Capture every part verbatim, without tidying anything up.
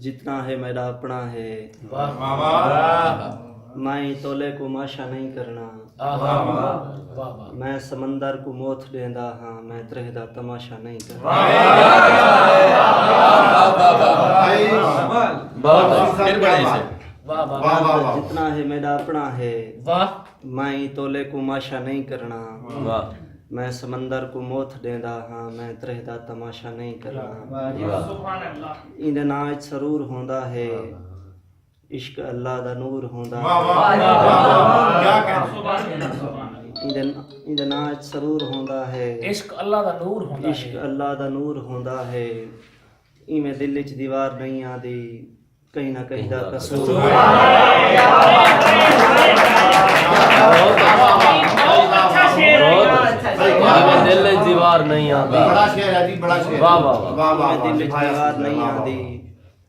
جتنا ہے میݙا اپݨا ہے۔ واہ واہ۔ میں تولے کوں ماشا نہیں کرݨا۔ آہا۔ واہ واہ۔ میں سمندر کوں موتھ ݙیندا ہاں، میں تریہہ دا تماشا نہیں کرݨا۔ بہت اچھا، پھر بڑے سے۔ واہ واہ۔ واہ واہ واہ۔ جتنا ہے میݙا اپݨا ہے۔ واہ۔ میں تولے کوں ماشا نہیں کرݨا۔ واہ۔ میں سمندر کوں موتھ ݙیندا ہاں، میں تریہہ دا تماشا نہیں کرݨا۔ واہ۔ ایندے ناں اچ سرور ہوندا ہے۔ عشق اللہ دا نور ہوندا ہے۔ واہ واہ۔ کیا کہنا۔ ایندے، ایندے ناں اچ سرور ہوندا ہے۔ عشق اللہ دا نور ہوندا ہے۔ عشق اللہ دا نور ہوندا ہے۔ ایویں دل اچ دیوار نہیں آندی، کہیں نہ کہیں دا قصور۔ بہت اچھا۔ دل اچ دیوار نہیں آندی۔ بڑا شعر ہے جی، بڑا شعر۔ واہ واہ واہ۔ واہ واہ واہ۔ دل اچ دیوار نہیں آندی،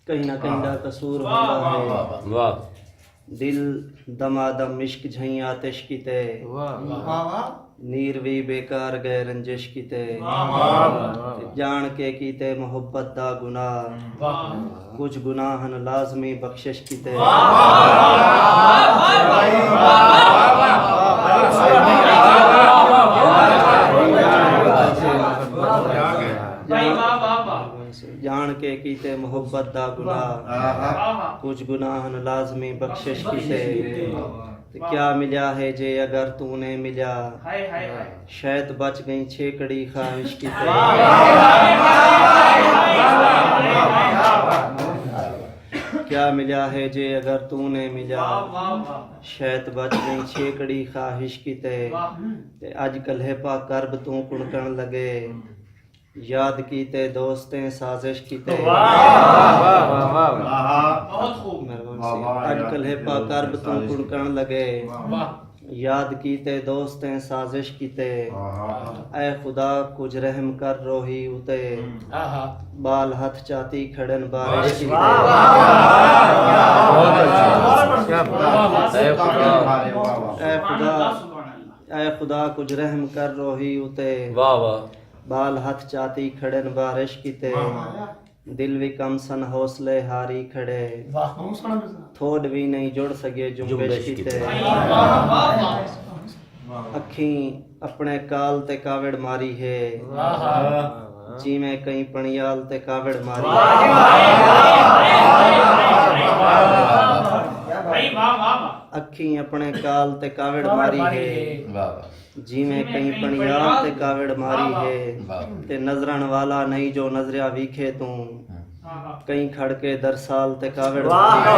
کہیں نہ کہیں دا قصور ہوندا ہے۔ واہ۔ دل دما دم عشق جھئیں آتش کیتے۔ واہ۔ واہ واہ۔ نیر وی بیکار ڳئے رنجش کیتے۔ واہ واہ۔ ڄاݨ کے کیتے محبت دا گناہ۔ واہ۔ کجھ گناہ ہن لازمی بخشش کیتے۔ ڄاݨ کے کیتے محبت دا گناہ۔ کجھ گناہ ہن لازمی بخشش کیتے۔ تے کیا ملیا ہے جے اگر توں نے ملیا۔ ہائے، ہائے، ہائے۔ شاید بچ ڳئیں چھیکڑی خواہش کیتے۔ واہ، واہ، واہ۔ کیا ملیا ہے جے اگر توں نے ملیا۔ واہ، واہ، واہ۔ شاید بچ ڳئیں چھیکڑی خواہش کیتے۔ واہ۔ تے اڄ کلہیپا کرب توں کݨکݨ لڳے۔ یاد کیتے دوستیں سازش کیتے۔ واہ، واہ، واہ، واہ۔ بہت خوب۔ مہربانی واہ، سئیں۔ واہ، اڄ یاد کلہیپا کیتے کرب دوستیں توں سازش کݨکݨ لڳے۔ واہ۔ یاد کیتے دوستیں سازش کیتے۔ واہ۔ اے خدا کجھ رحم کر روہی اتے۔ آہا۔ ٻال ہتھ چاتی کھڑن بارش کیتے۔ واہ، واہ، واہ۔ بہت اچھا۔ کیا بات ہے۔ اے خدا۔ واہ، واہ، واہ۔ اے خدا۔ سبحان اللہ۔ اے خدا کجھ رحم کر روہی اتے۔ واہ، واہ۔ ٻال ہتھ چاتی کھڑن بارش کیتے۔ واہ، واہ۔ دل وی کم سن حوصلے ہاری کھڑے۔ واہ۔ تھوݙ وی نہیں جڑ سڳے جنبش جنبش کیتے۔ کیتے۔ واہ، واہ، واہ۔ اکھیں اپݨے کال تے کاوڑ ماری ہے۔ واہ۔ جیویں کہیں پݨیال تے کاوڑ ماری۔ واہ، واہ، واہ۔ بھائی، واہ، واہ، واہ۔ اکھیں اپݨے کال تے کاوڑ کاوڑ ماری ماری ہے۔ ہے۔ واہ، واہ۔ جیویں کہیں پݨیال تے کاوڑ ماری ہے۔ واہ۔ تے نظرݨ والا نہیں جو نظریا ویکھے توں۔ ہاں۔ کہیں کھڑ کے درسال تے کاوڑ ماری ہے۔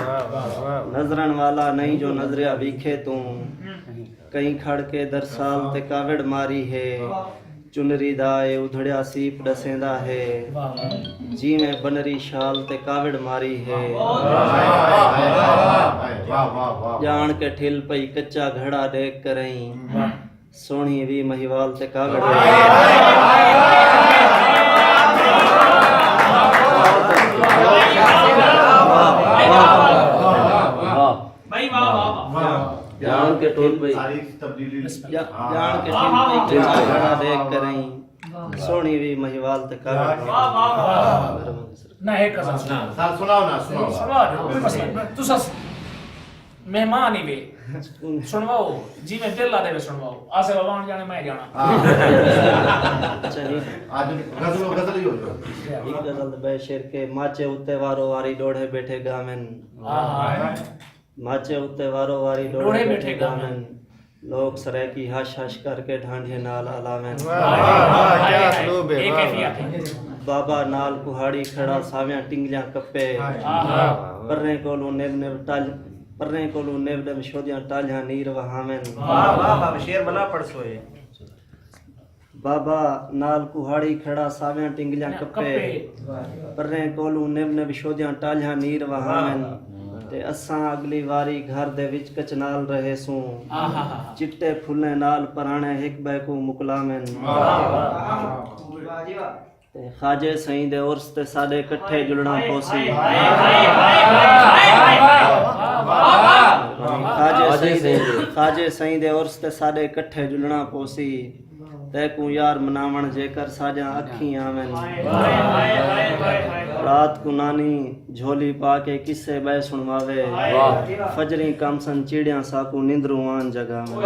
واہ، واہ، واہ۔ نظرݨ والا نہیں جو نظریا ویکھے توں۔ کہیں کھڑ کے درسال تے کاوڑ ماری ہے۔ چنری دا اے ادھڑیا سیپ ݙسیندا ہے۔ واہ، واہ۔ جیویں بنری شال تے کاوڑ ماری ہے۔ واہ، واہ، واہ۔ ڄاݨ کے ٹھل پئی کچا گھڑا ݙیکھ کرئیں۔ واہ۔ سوہݨی وی مہیوال تے کاوڑ ماری۔ واہ۔ بھائی، واہ، واہ، واہ۔ واہ۔ ڄاݨ کے ٹھل پئی۔ ساری تبدیلی۔ ڄا-، ڄاݨ کے ٹھل پئی کچا گھڑا ݙیکھ کرئیں۔ سوہݨی وی مہیوال تے کاوڑ ماری۔ واہ، واہ، واہ۔ مہربانی سر۔ نہ، ایک غزل سناؤ۔ سر، سناؤ نا، سناؤ۔ سناؤ، کوئی مسئلہ نہیں۔ تساں س-، مہمان ہی وے۔ سنواؤ، جیویں دل آہدے وے سنواؤ۔ آصف امان جاݨے، میں جاݨاں۔ ہاں۔ اچھا جی۔ اڄ غزل، غزل ہی ہو جو۔ ہک غزل تے ٻئے شعر کے، ماچے اتے وارو واری ݙوڑھے ٻیٹھے ڳاون۔ ہاں، ہاں۔ ماچے اتے وارو واری ݙوڑھے ݙوڑھے ٻیٹھے ٻیٹھے ڳاون۔ ڳاون۔ لوک سرائیکی ہش ہش کر کے ڈھانڈھے نال الاون۔ واہ، واہ، واہ، کیا اسلوب ہے، اے واہ، کیفیت واہ۔ ہے۔ بابا نال کہاڑی کھڑا ساویاں ٹنگلیاں کپے۔ ہائے۔ آہا۔ پریں کولوں نو نو ٹالھ-، پریں کولوں نو نو شودیاں ٹالھیاں نیر وہاون۔ واہ، واہ، واہ، شعر ولا پڑھسو اے۔ بابا نال کہاڑی کھڑا ساویاں ٹنگلیاں کپے۔ کپے۔ پریں کولوں نو نو شودیاں ٹالھیاں نیر وہاون۔ واہ۔ تے اساں اڳلی واری گھر دے وچ کچنال رہیسوں۔ آہا۔ چٹے پھلیں نال پراݨے ہک ٻئے کوں مکلاون۔ واہ، واہ۔ تے خواجے سئیں دے عرس تے ساݙے کٹھے جلݨا پوسی۔ خواجے سائیں دے خواجے سائیں دے عرس تے ساڈے کٹھے جلنا پوسی۔ تیکوں یار مناون جیکر ساجاں اکھیں آون۔ رات کوں نانی جھولی پا کے قصے بئے سنواوے۔ فجریں کم سن چیڑیاں ساکوں نندروں آن جگاون۔